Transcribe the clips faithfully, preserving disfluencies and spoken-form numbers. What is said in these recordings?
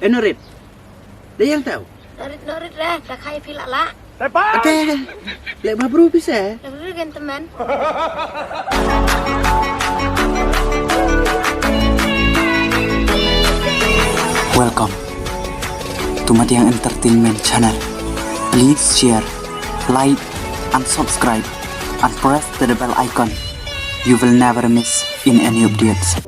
Eh, Norit. Dei yang tau. Norit, Norit, re, ta khai phi la la. Ate, leh ba bru phi se. Leh bru gen temen. Welcome to Madiang Entertainment Channel. Please share, like, and subscribe, and press the bell icon. You will never miss in any updates.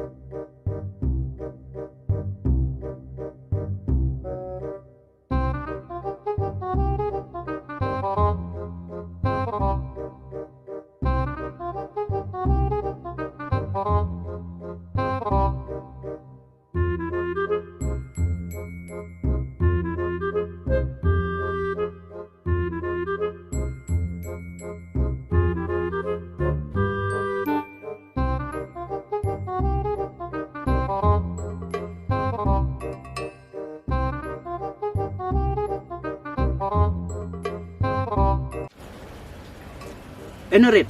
Eh, Norit.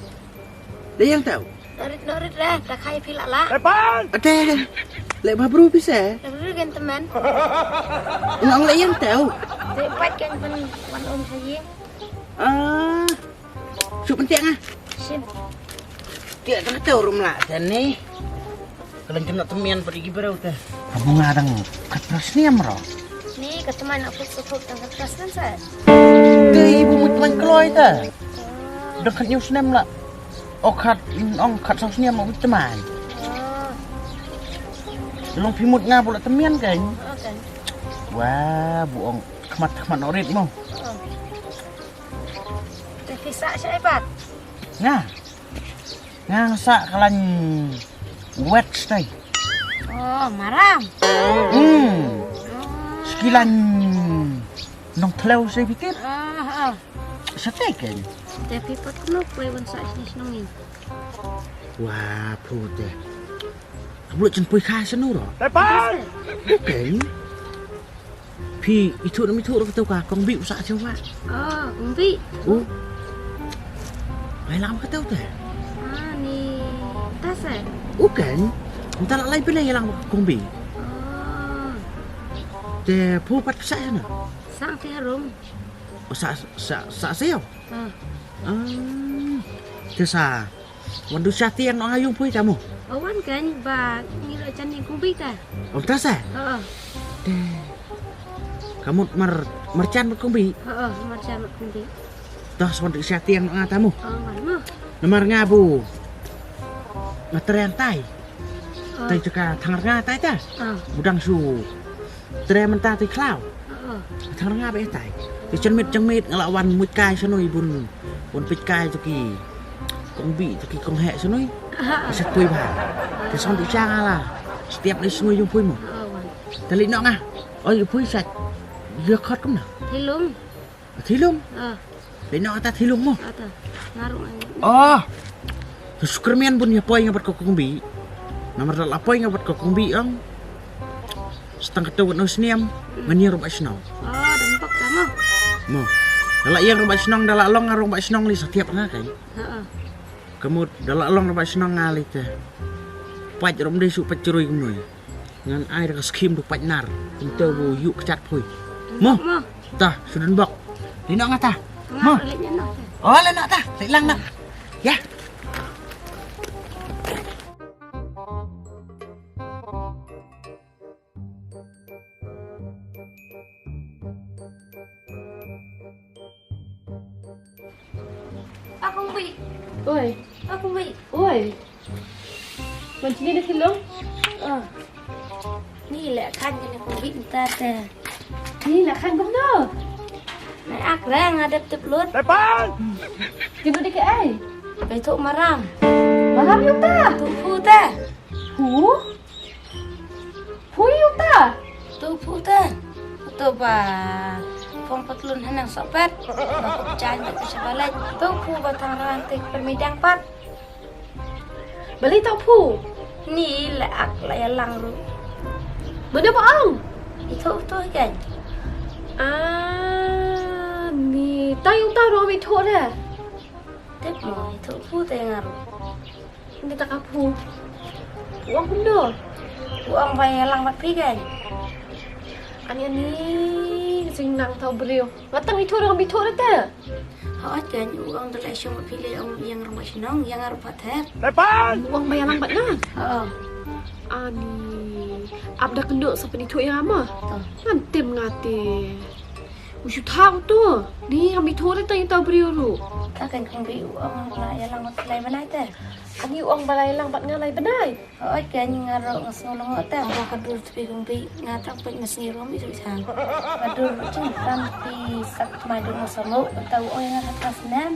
Dei yang tau. Norit, Norit, re, ta khai phi la la. Ate, leh ba bru phi se. Leh bru gen temen. Nga ong leh yang tau. Te pat gen pen wan um sa ye. Ah. Shu pyntiak nga. Shin. Tiak tang tau rum la tane. Ka leng kynnoh temian pat ïa ki briew te. Ka bunga dang khatphra snem ruh. Ni ka tmaiñ na put sukut dang khatphra snem sa. Te ibu mut tmaiñ kloi te. Dang khathynñiew snem la. Oh khat, ong khatsaw snem la mut tmaiñ. Oh. Long phi mut nga bu la temian kan. Oh, kan. Wah, bu ong khmat khmat Norit mo. Oh. Te phi sah shaei pat? Nga. Nga sah ka lain wet stai. Oh, maram. Hmm. Oh. Shkilan nong tlew stai bitit. Ah, ah. Sate ken. Te phi pat kumno poi wan sah shini shnong in. Wah, phu te. Ka blu chen poi kha sanu ro. Tepan. Ken. Phi ithuh nam ithuh ruh kato ka Kong Bih u sah shuwa. Oh, Kong Bih. Oh. Lai lang kato te. Ah, ni ta sa. Oh, kan. Nta la lai pynlai lang Kong Bih. Oh. Te phu pat sah na. Sang te harum. Oh, sah sah sah sah. Ah. Ah. Te sa. Wan du sha tiang noh nga ïung phui ta mo. Oh, wan kan ba ngi la jan ïa Kong Bih ta. Om ta sa? Heeh. Te. Ka mut mar marjan bad Kong Bih. Heeh, marjan bad Kong Bih. Tah sa wan du sha tiang noh nga ta mo. Oh, wan mo. Namar nga bu. Nga trei tai. Oh. Tai jaka thang nga tai ta. Oh. Bu dang shu. Trei mynta te khlaw. Heeh. Thang nga ba tai. Te chen miet jang miet nga la wan muit kai shnoi bun. Bun peit kai to ki. Kong Bih to ki kong heh shnoi. Heeh. Sa pui ba. Te son ti chang ala. Setiap ni shnoi ïung pui mo. Heeh, wan. Te leit noh nga. Oi, ïung pui sa. Ïa khot kumno. Thilung. Thilung. Ah. Leit noh ata Thilung mo. Ata. Nga ruh nga. Oh. Te shu kyrmen bun ïa poi nga bad ka Kong Bih. Namar da la poi nga bad ka Kong Bih ong. Sa tang kato wat noh snem. Hmm. Ngan ïeng ruh ba shnong. Oh, dang bok ta mo. Mo. Da la ïeng ruh ba shnong, da la long nga ruh ba shnong li sa tiap nga kai. Heeh. Ka mut da la long ruh ba shnong nga li te. Pait ruh ym dei shu pait jrui kumno. Ngan ai da ka skhim du pait nar. Kumta bu ïuh kjat phui. Mo. Mo. Ta, shu dang bok. Leit noh nga ta. Mo. Leit noh ta. Oh, leit noh ta. Leit lang noh. Ya. Akong Bih. Oi. Akong Bih. Oi. Wan sini da Thilung. Oh. Ni leh khan kane Kong Bih mynta te. Ni leh khan kumno? Nai ak re nga dep tip lut. Tepan. Ti ba dei kaei? Bai tuh maram. Maram ïa uta. Tuh phu te. Phu? Phu ïa uta. Tuh phu te. Tuh ba phong patlun haneng sopet. Ba kop jan ba ka shabalet. Tuh phu ba thang rang te permidang pat. Balei tau phu? Ni la ak la ïa lang ruh. Mano ba ong? Ithuh tu kan. Ah, ni tai uta ruh ithuh de. Tip mo ithuh phu te nga ruh. Ni ta ka phu. U ong kumno? U ong ba ïa lang bad phi kan. Ani ani, ka jingnang tau briew. Nga tang ithuh ruh ngam ithuh ruh te. Hooid, kan u ong da la shong bad phi lei ong ïa nga ruh ma shnong, ïa nga ruh pat te. U ong ba ïalang bad nga. Hooid. Ani, ap da kynduh sa pynithuh ïa nga ma. To. Ngan tim nga te. U shu thaw to. Ni ngam ithuh ruh tang ïa tau briew ruh. Ta kan kong bri u ong la ïalang bad phi lai bnai te. Ani u ong ba la ïalang bad nga lai bnai. Hooid, kan nga ruh nga sngew lyngngoh te. Haba ka dur te phi kong bri, nga tang peit ma sngi ruh mi ruh sang. Ka dur ruh jingpang phi sak mai dur ma samuk, tau oi nga ka snem.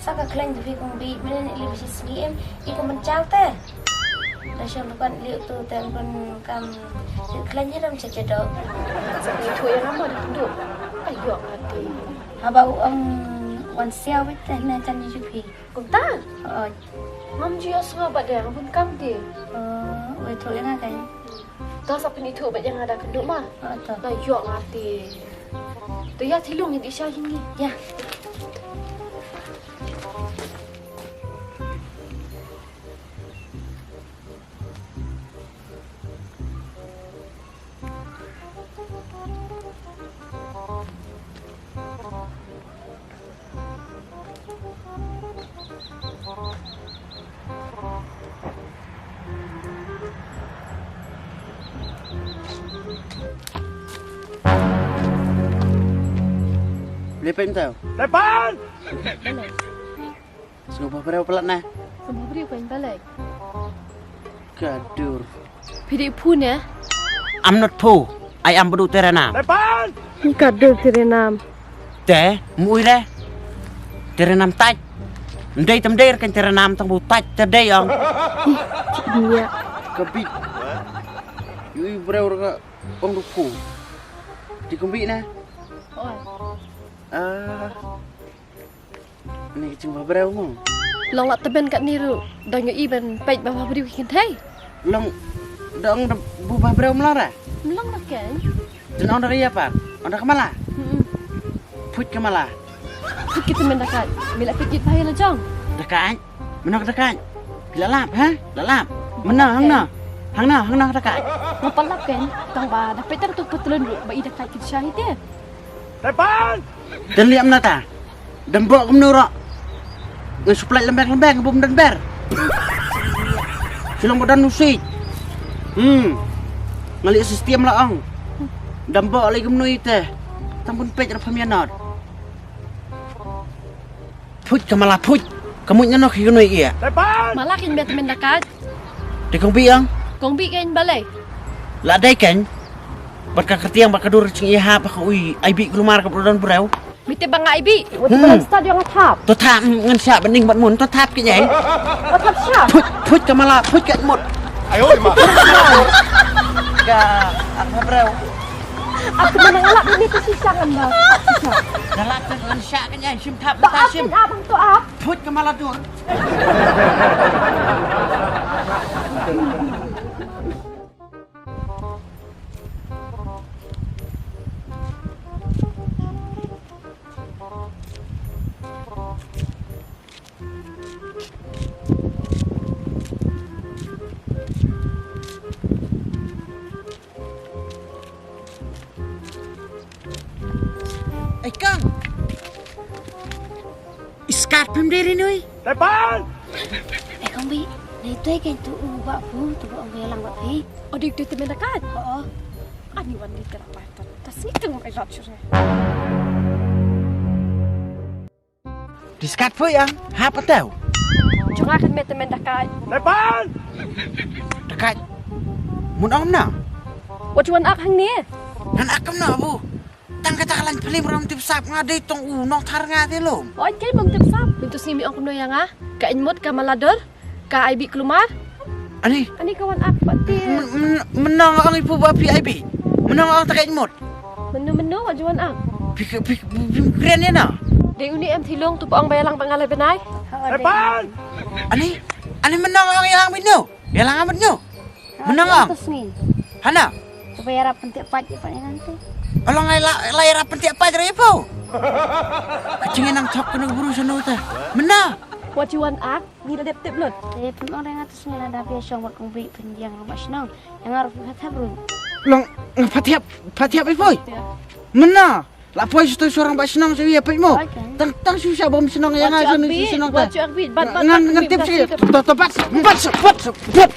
Sa ka khlaiñ te phi kong bri, mynne ili ba shi sngi em, i kum mynjaw te. Da shong dukan ili utu te, ym pun kam khlaiñ ïa ram cha cha dok. Sa pynithuh ïa nga ma da kynduh. Ayo ati. Haba u ong wan siaw beit te, na chan ïa ju phi. Kumta? Hooid. Ngam ju ïohsngew bad ïa nga bun kam te. Oh, wei, ithuh ïa nga kan. To sa pynithuh bad ïa nga da kynduh ma. Oh, to. Nga ïoh nga te. To ïa Thilung, ïa dih sha ïing ngi. Ïa. Lepen tau. Lepen! Sngewbha briew palat na. Sngewbha briew kan balei? Ka dur. Phi dei phu ne? I'm not phu. I am Badu Terenam. Ka dur Terenam. Te, mui re. Terenam tait. Ndei tam dei kan Terenam tang bu tait te dei ong. Nya. Ka bit. Yui briew re ka ong du phu. Di kumbi na. Oi. Ah. Ni ka jingbhabriew mo. Long la teben katni ruh dang ïohi ban peit ba bhabriew ki kynthei. Long dang da bu bhabriew mlora. Long da ken. Dang ong da ïa pa. Ong da ka mala. Hmm. Phuit ka mala. Phuit ki tymmen da ka. Mi la peit ki pa ïa la jong. Da ka. Mano da ka. Ki la lap ha? La lap. Mano hangno? Hangno hangno da ka. Ngam pat lap ken. Tang ba da peit tu patlun ruh ba i da ka ki sha hi te. Tepan! Dang liam na ta. Dang bok kumno ro. Ngan suplai lembek lembek bum dan ber. Silong badan nusi. Hmm. Ngali sistem la ong. Dang bok lagi kumno ite. Tang pun pej ra pamianot. Phuit ka mala phuit. Ka muit nano ki kunoi ia. Mala kin bet men dakat. Te kong bi ang. Kong bi ken balai. La dai ken. Bat ka kertiang bat ka dur ching ia ha ba ka ui ai bi kulumar ka brudan brau. Mite bang ai bi. Wat balan stad yang thap. To thap ngan sya bening bat mun to thap ki nyai. Wat thap sya. Phuit phuit ka mala phuit ka mut. Ayo ma. Ka apa brau. Aku menang lak ini tu sisa kan dah. Sisa. Dalam tu ngan sya ki nyai sim thap ta sim. Abang tu ap. Phuit ka mala dur. Ai kang. Iskat pem deri nui. Tepan. Ai kong bi. Nei tu ai ken tu u ba pu tu ba ong lang ba pi. O dik tu temen dakat. O o. Ani wan di kera pa ta. Tas ni tung ai lot sure. Diskat phu yang ha patau. Jong nga kan met temen dakat. Tepan. Dakat. Mun ong na. Wat chuan ak hang ni. Han ak kam na bu. Tang kata kalan phlim ram tip sap nga dei tong u nong thar nga te lom. Oi kai mong tip sap. Mintu simi ong kumno ya nga. Ka in mut ka malador. Ka ai bi klumar. Ani. Ani kawan ak pati. Menang ang ipu ba pi ai bi. Menang ang takai in mut. Menu menu wa juan ak. Pik pik pik kren ya na. Dei uni em thilong tu pa ong ba yalang ba ngalai benai. Tepan. Ani. Ani menang ang yalang menu. Yalang amat nyu. Menang ang. Hana. Coba ya rap pentik pat ya pat nanti. Alang lai lai rap pentik pat re po. Kacing nang thok kena buru sanu ta. Mena. What you want ak? Ni da dep tip lut. Dep tip orang atas ni lah dah biasa buat kong beri pendiang rumah senang. Yang harus buat habru. Long, nga pha thiap, pha thiap i poi. Mynna. La poi shu tu shu rangbah shnong shu ïa peit mo. Tang tang shu sha bom shnong ïa nga shu shnong ta. Ngan ngan tip sha. To to pat pat pat pat.